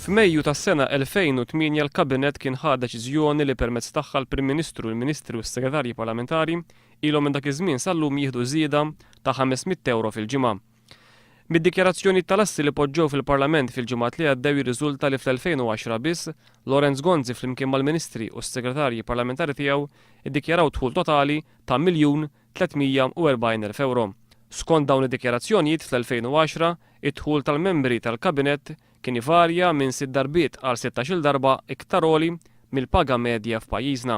F'Mejju tas-sena 2008 l-Kabinett kien ħa deċiżjoni li permezz tagħha l-Prim Ministru, il-Ministri u s-Segretarji Parlamentari ilhom minn dak iż-żmien sal-lum jieħdu żieda ta' 500 ewro fil-ġimgħa. Mid-dikjarazzjonijiet tal-assi li poġġew fil-Parlament fil-ġimgħat li għaddew jirriżulta li fl-2010 biss, Lawrence Gonzi flimkien mal-Ministri u s-Segretarji Parlamentari tiegħu ddikjaraw dħul totali ta' 1,340,000 ewro. Skont dawn id-dikjarazzjonijiet fl-2010, id-dħul tal-membri tal-Kabinett kien ivarja minn sitt darbiet għal sittax-il darba iktar għoli mill-paga medja f'pajjiżna.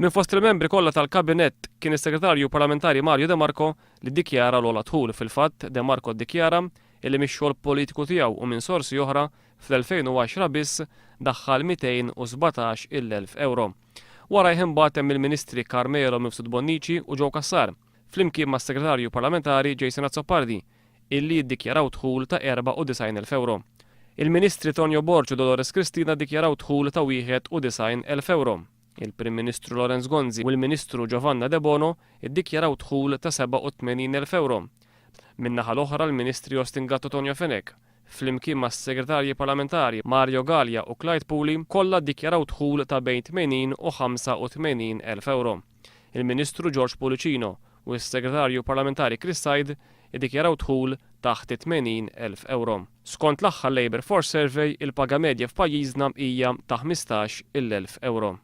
Minn fost il-membri kollha tal-Kabinett kien is-Segretarju Parlamentari Mario De Marco li ddikjara l-ogħla dħul. Fil-fatt, De Marco ddikjara illi mix-xogħol politiku tiegħu u minn sorsi oħra fl-2010 biss daħħal 217 il elf ewro. Warajh imbagħad hemm il-Ministri Carmelo Mifsud Bonnici u Joe Cassar, flimkien mas-Segretarju Parlamentari Jason Azzopardi, illi jiddikjaraw dħul ta' 94,000 ewro. Il-Ministri Tonio Borg u Dolores Cristina ddikjaraw dħul ta' 91,000 ewro. Il-Prim Ministru Lawrence Gonzi u l-Ministru Giovanna Debono ddikjaraw dħul ta' 87,000 ewro. Min-naħa l-oħra l-Ministri Austin Gatt u Tonio Fenech, flimkien mas-Segretarji Parlamentari Mario Galea u Clyde Puli kollha ddikjaraw dħul ta' bejn 80 u 85,000 ewro. Il-Ministru George Pullicino u s-Segretarju Parlamentari Chris Said iddikjaraw dħul taħt it-80,000 ewro. Skont l-aħħar Labour Force Survey, il-paga medja f'pajjiżna hija ta' 15-il elf ewro.